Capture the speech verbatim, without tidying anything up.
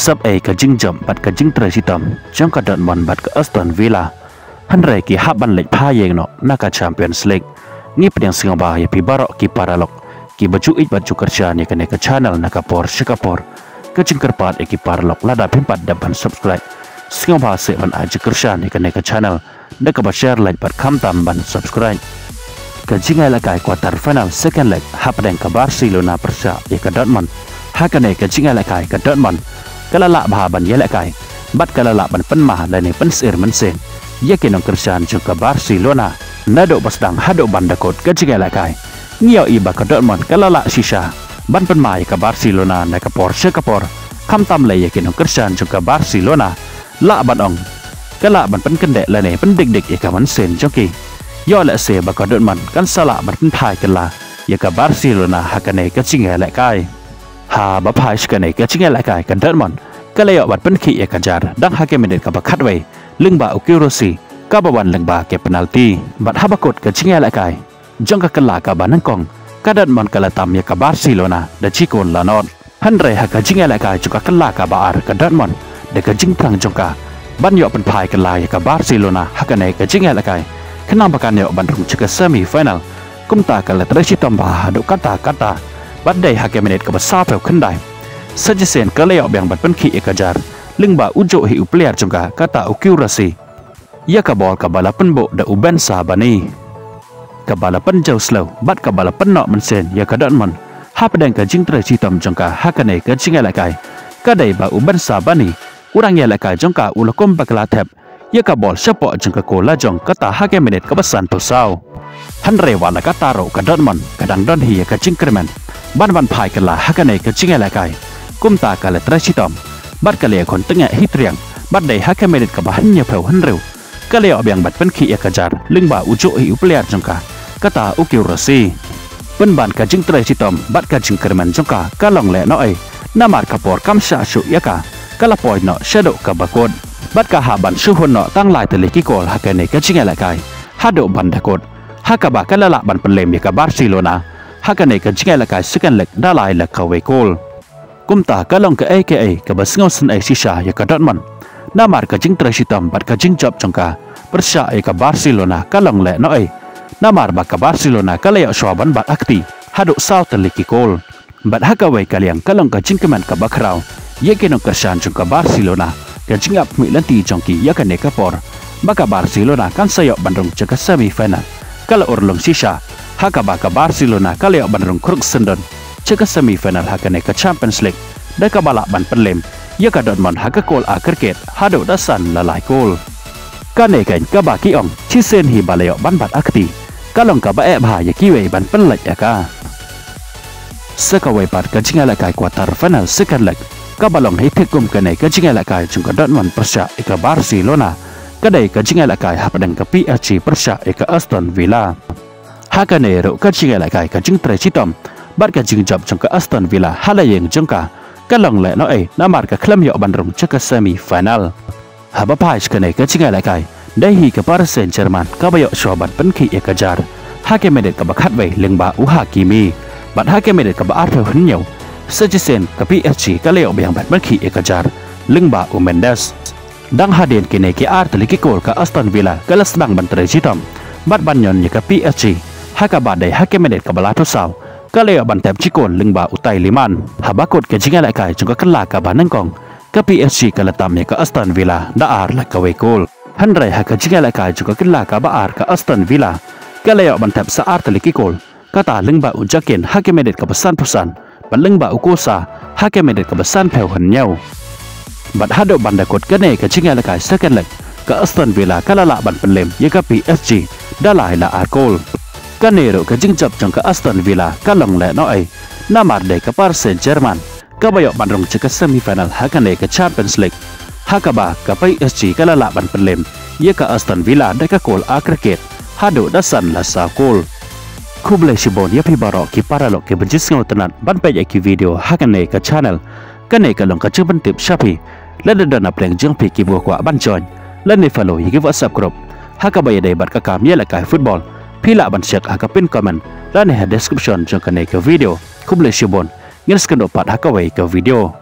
sap ei ka jingjop bad ka jingtrei shitom jong ka Dortmund bad ka Aston Villa. Hynrei ki hap ban leit phai ïeng noh na ka Champions League. Ngi pdiang sngewbha ïa phi baroh ki paralok kiba ju ïeit bad ju kyrshan ïa kane ka channel na ka por sha ka por. Ka jingkyrpad ïa ki paralok lada phim pat dep ban subscribe, sngewbha seh ban ai jingkyrshan ïa kane ka channel da kaba share, like bad khamtam ban subscribe. Ka jingïalehkai quarter final second leg hapdeng ka Barcelona pyrshah ïa ka Dortmund. Ha kane ka jingïalehkai ka Dortmund ka la lah bha ban ïalehkai bad ka la lah ban pynmah lane pynsyier mynsiem ïa ki nongkyrshan jong ka Barcelona. Naduh ba sdang haduh ban da kut ka jingïalehkai, ngi ïohi ba ka Dortmund ka la lah shisha ban pynmah ïa ka Barcelona na ka por sha ka por. Khamtam lei ïa ki nongkyrshan jong ka Barcelona, lah ban ong, ka lah ban pynkyndeh lane pyndikdik ïa ka mynsiem jong ki. Ïoh lehse ba ka Dortmund kan sa lah ban pynphai kylla ïa ka Barcelona ha kane ka jingïalehkai. Haba phai sha kane ka jingïalehkai ka Dortmund ka la ïoh ban pynkhih ïa ka jar dang ha ka minit kaba khatwei lyngba u Guirassy kaba wan lyngba ka penalty. Bad haba kut ka jingïalehkai jong ka kylla kaba nyngkong, ka Dortmund ka la tam ïa ka Barcelona da shi kol la nod. Hynrei ha ka jingïalehkai jong ka kylla kaba ar ka Dortmund da ka jingthrang jong ka ban ïoh pynphai kylla ïa ka Barcelona ha kane ka jingïalehkai khnang ba kan ïoh ban rung sha ka semi final. Kumta ka la trei shitom bha haduh katta katta bad dei ha ka minit kaba sawphew khyndai sa shisien ka la ïoh biang ban pynkhih ïa ka jar lyngba u juh hi u player jong ka, kata u Guirassy, ïa ka bol kaba la pynbuh da u Ben Sebaini, kaba la pynjaw slow bad kaba la pynnoh mynsiem ïa ka Dortmund. Hapdeng ka jingtrei shitom jong ka ha kane ka jingïalehkai, ka dei ba u Ben Sebaini, u nongïalehkai jong ka, u la kum ba ka la thep ïa ka bol shapoh jong ka kol la jong, kata ha ka minit kaba sanphew saw. Hynrei wat la katta ruh ka Dortmund ka dang don hi ïa ka jingkyrmen ban wan phai kylla ha kane ka jingïalehkai. Kumta ka la trei shitom bad ka la ïakhun tyngeh hi triang bad dei ha ka minit kaba hynñiewphew hynriew ka la ïoh biang ban pynkhih ïa ka jar lyngba u juh hi u player jong ka, kata u Guirassy. Pynban ka jingtrei shitom bad ka jingkyrmen jong ka ka long lehnohei, namar ka por kam shah shuh ïa ka, ka la poi noh shaduh kaba kut bad ka hap ban shu hun noh tang lai tylli ki kol ha kane ka jingïalehkai haduh ban da kut, ha kaba ka la lah ban pynlem ïa ka Barcelona ha kane ka jingïalehkai second leg da lai la kawei kol. Kumta ka long kaei kaei kaba sngewsynei shisha ïa ka Dortmund, namar ka jingtrei shitom bad ka jingjop jong ka pyrshah ïa ka Barcelona ka long lehnohei, namar ba ka Barcelona ka la ïoh shuwa ban bat ha kti haduh saw tylli ki kol. Bad ha kawei ka liang ka long ka jingkmen kaba khraw ïa ki nongkyrshan jong ka Barcelona, ka jingïap khmih lynti jong ki ïa kane ka por ba ka Barcelona kan sa ïoh ban rung sha ka semi final ka la urlong shisha, ha kaba ka Barcelona ka la ïoh ban rung khruk syndon sha ka semi final ha kane ka Champions League da kaba lah ban pynlem ïa ka Dortmund ha ka kol aggregate haduh da san la lai kol. Kane kan kaba ki ong, shisien hi ba la ïoh ban bat ha kti, ka long kaba eh bha ïa kiwei ban pynlait ïa ka. Sa kawei pat ka jingïalehkai quarter final second leg kaba long hi thik kum kane ka jingïalehkai jong ka Dortmund pyrshah ïa ka Barcelona, ka dei ka jingïalehkai hapdeng ka P S G pyrshah ïa ka Aston Villa. Ha kane ruh ka jingïalehkai ka jingtrei shitom bad ka jingjop jong ka Aston Villa ha la ïing jong ka ka long lehnohei, namar ka khlem ïoh ban rung sha ka semi final. Haba phai sha kane ka jingïalehkai, dei hi ka Paris Saint-Germain kaba ïoh shuwa ban pynkhih ïa ka jar ha ka minit kaba khatwei lyngba u Hakimi. Bad ha ka minit kaba arphew hynñiew sa shisien ka P S G ka la ïoh biang ban pynkhih ïa ka jar lyngba u Mendes. Dang hadien kine ki ar tylli ki kol ka Aston Villa ka la sdang ban trei shitom bad ban ñion ïa ka P S G, ha kaba dei ha ka minit kaba laiphew saw ka la ïoh ban thep shi kol lyngba u Tielemans. Haba kut ka jingïalehkai jong ka kylla kaba nyngkong, ka P S G ka la tam ïa ka Aston Villa da ar la kawei kol. Hynrei ha ka jingïalehkai jong ka kylla kaba ar ka Aston Villa ka la ïoh ban thep sa ar tylli ki kol, kata lyngba u Djakin ha ka minit kaba sanphew san bad lyngba u Costa ha ka minit kaba sanphew hynñiew. Bad haduh ban da kut kane ka jingïalehkai second leg, ka Aston Villa ka la lah ban pynlem ïa ka P S G da lai la ar kol. Kane ruh ka jingjop jong ka Aston Villa ka long lehnohei, namar dei ka Paris Saint-Germain kaba ïoh ban rung sha ka semi final ha kane ka Champions League, ha kaba ka P S G ka la lah ban pynlem ïa ka Aston Villa da ka kol aggregate haduh da san la saw kol. Khublei shibun ïa phi baroh ki paralok kiba ju sngewtynnat ban peit ïa ki video ha kane ka channel. Kane ka long ka jingpyntip sha phi, lada don na pdeng jong phi kiba kwah ban join lane follow ïa ki WhatsApp group ha kaba ïadei bad ka kam ïalehkai football, phi lah ban check ha ka pin comment lane ha description jong kane ka video. Khublei shibun, ngin sa ïakynduh pat ha kawei ka video.